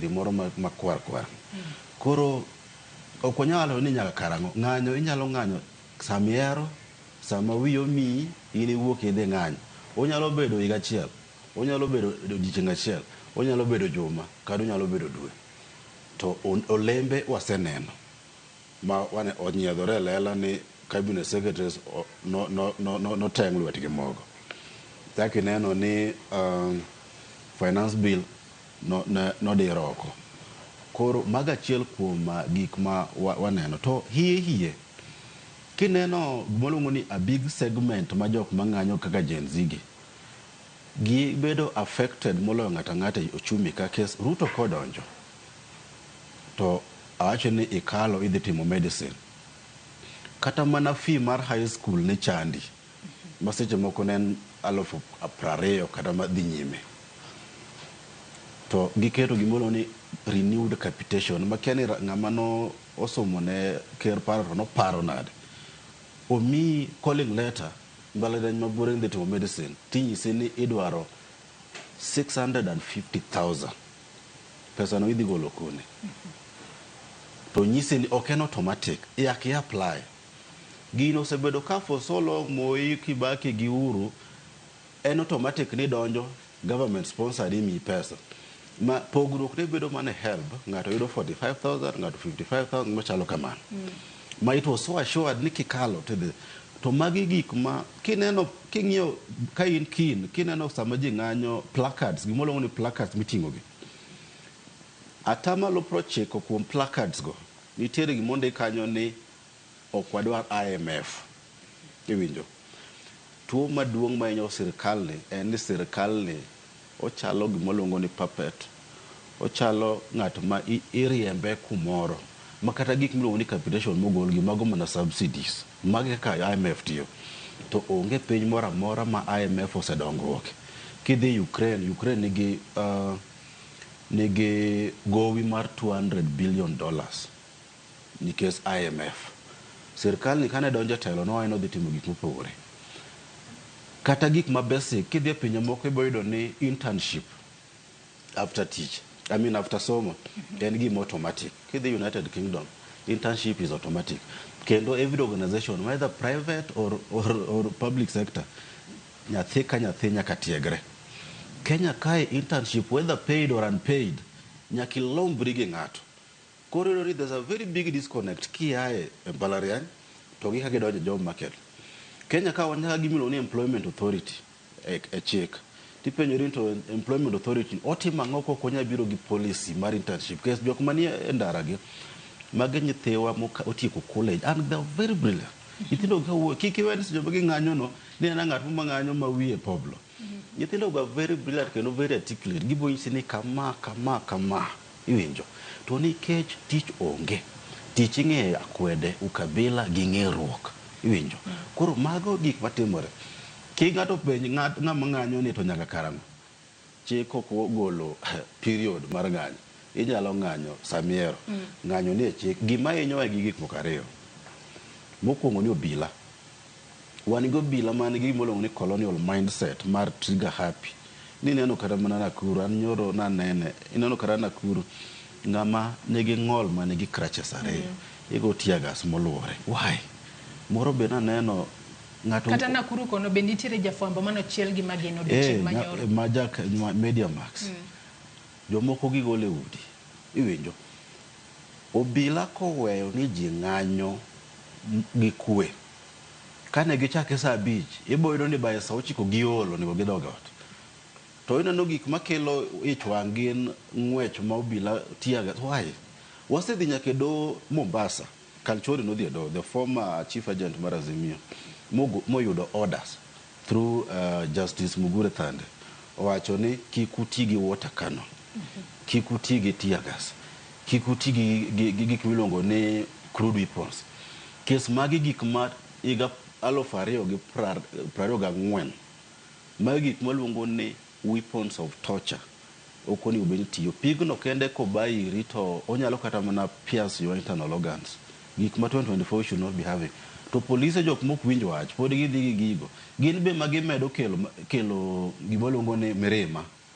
Gimoro makwar kwar. Koro ok wanyal ni nyaka karang'o. Ng'anyo inyalo ng'anyo sama ihero, sama wiyi omiyi, in iwuok idhi ng'anyo. Onyalo bedo higa achiel, onyalo bedo odiochieng' achiel, onyalo bedo juma, kata onyalo bedo dwe. To olembe waseneno ma onyiedhore e lela ni cabinet secretaries noteng' lwetgi mogo. Chak ineno ni finance bill nodir oko. Koro mago achiel kuom gik ma waneno. To hie hie, kineno gima ni a big segment ma jok mang'anyo kaka Gen Z gi, gibedo affected moloyo ng'ato ang'ata e uchumi ka kes Ruto kodonjo to awacho ni ikalo idhi timo medicine. Kata mana fee mar high school ne chandi ma seche moko ne en 20,000 kata madhi nyime. To giketo gimoro ni renewed capitation makia ni ng'ama no osomo ne ker paro to noparo nade. Omiyi calling letter mbalariany ma Buore idhi timo medicine tinyisi ni idwaro 650,000. Pesa no idhi golo kune? To nyisi ni ok en automatic, nyaka i apply. Gino osebedo ka for so long Moi, Kibaki gi Uhuru en automatic ni donjo government sponsored imiyi pesa. Ma pogruok ne bedo mana e HELB, ng'ato yudo 45,000, ng'ato 55,000 machalo kamano. Ma it was so assured ni kikalo tidhi. To magi gik ma kineno king'iyo ka in keen, kineno sama ji ng'anyo placards, gima waluongo ni placards miting'o gi. Atamalo 90 kuom placards go nitiere gima ondik kanyo ni ok wadwar IMF. Iwinjo? Tuo maduong' mahinyo sirkal ni en ni sirkal ni ochalo gima waluongo ni puppet. Ochalo ng'at ma iriembe kumoro ma kata gik miluongo ni capitation mogol gi mago mana subsidies. Magi kaka IMF tiyo. To onge piny moro amora ma IMF osedongruok. Kidhi Ukraine, Ukraine nigi gowi mar $200 billion nikech IMF. Sirkal ni kane donjo e telo nowacho ni odhi timo gik mopogore. Kata gik ma basic, kidhi e pinje moko ibo yudo ni internship after teach, I mean after somo, en gima automatic. Kidhi United Kingdom, internship is automatic. Kendo every organization, whether private or public sector, nyathi ka nyathi nyaka tiegre. Kenya kae internship, whether paid or unpaid, nyaka ilombri gi ng'ato. Koro iyudo ni there's a very big disconnect kiae e mbalariany to gi kaka idonjo e job market. Kenya ka wan nyaka gima iluongo ni employment authority e chik. Tipenjori ni to employment authority otimo ang'o kok onya biro gi policy mar internship. Nikech jok manie e ndara gi, magi nyithiwa otieko college and they are very brilliant. Nyithindo ka wuok, kik iwe ni seche ma ging'anyo no, ni en ng'at ma ng'anyo ma wiye poblo. Nyithindo go are very brilliant kendo very articulate. Gibo nyisi ni kama, kama, kama. Iwinjo. To nikech tich onge, tich ing'eyo akwede, ukabila gi ng'eruok. Iwinjo. Koro mago gik matimore. Ki ng'ato penj ng'ama ng'anyo ni to nyaka karang'o. Chik ok ogolo period mar ng'anyo. Inyalo ng'anyo samihero. Ng'anyo ni e chik. Gima hinyowa gi gik moko ariyo. Mokwongo ni obila. Wan gi obila man gi gima iluongo ni colonial mindset mar trigger happy. Nineno kata mana Nakuru, an nyoro nanene, ineno kata Nakuru, ng'ama nigi ng'ol manigi crutches ariyo, igo tear gas moluore. Why? Moro be naneno ng'ato Kata Nakuru kono be nitiere jafwambo manochiel gi magina odiochieng' manyoro. Ma jak Media Max. Jomoko gigolo e udi. Iwinjo? Obila koweyo ni ji ng'anyo gi kwe. Kane gichake saa 5, ibo yudo ni by saa 9 giol onego gidog e ot. To ineno gik makelo ich wang' gin ng'wech ma obila tear gas. Why? Wasedhi nyaka e doho Mombasa. Kanchori nodhi e doho, the former chief agent mar Azimio, moyudo orders through Justice Mugure Thande. Owacho ni kik uti gi water cannon, kik uti gi tear gas, kik uti gi gik miluongo ni crude weapons. Kes magi gik ma higa 2024, magi gik maluongo ni weapons of torture ok onego bed ni tiyo. Pigno kende koba iri to onyalo kata mana pierce your internal organs. Gik ma 2024 should not be having. To polise jok mok winj wach pod gidhi gi gigo. Gin be ma gimedo kelo gima waluongo ni mirima.